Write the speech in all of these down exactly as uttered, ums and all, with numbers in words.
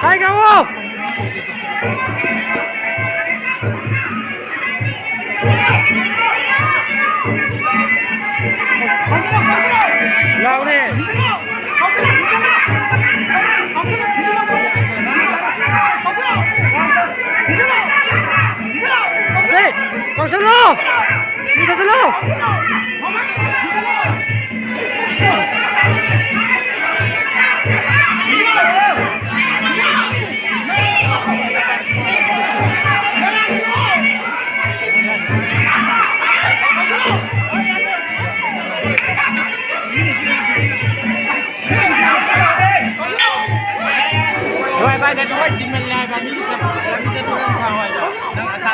ꯍꯥꯏꯈ꯭ꯔꯕꯣ? ꯂꯥꯎꯅꯦ꯫ ꯑꯦ, ꯀꯧꯁꯜꯂꯣ! ꯀꯧꯁꯜꯂꯣ! ꯍꯣꯏ, ꯚꯥꯏ, ꯅꯪ ꯍꯣꯏ ꯆꯤꯟꯃꯜꯂꯦ ꯍꯥꯏꯕ, ꯃꯤꯒꯤ ꯆꯠ-, ꯂꯝꯕꯤ ꯆꯠꯊꯣꯛ ꯆꯠꯁꯤꯟ ꯈꯔ ꯍꯣꯏ, ꯅꯪ ꯑꯁꯥ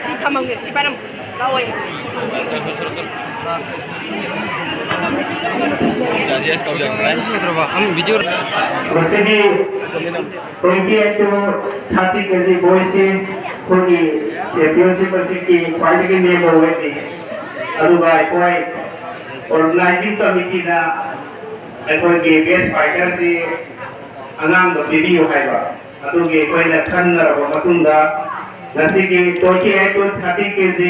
ꯁꯤ ꯊꯝꯃꯝꯒꯦ, ꯁꯤ ꯄꯥꯏꯔꯝꯃꯨ꯫ ꯂꯥꯛꯑꯣ꯫ ꯃꯁꯤꯒꯤ twenty eight to thirty K G boys ꯁꯤ ꯑꯩꯈꯣꯏꯒꯤ championship ꯑꯁꯤꯒꯤ ꯈ꯭ꯋꯥꯏꯗꯒꯤ ꯅꯦꯝꯕ weight ꯅꯤ꯫ ꯑꯗꯨꯒ ꯑꯩꯈꯣꯏ organizing committee ꯅ ꯑꯩꯈꯣꯏꯒꯤ best fighter ꯁꯤ ꯑꯉꯥꯡꯗ ꯄꯤꯕꯤꯌꯨ ꯍꯥꯏꯕ꯫ ꯑꯗꯨꯒꯤ ꯑꯩꯈꯣꯏꯅ ꯈꯟꯅꯔꯕ ꯃꯇꯨꯡꯗ ꯉꯁꯤꯒꯤ twenty eight to thirty K G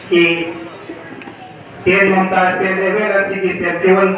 ꯒꯤ ten Mumtaz ten level ꯑꯁꯤꯒꯤ champion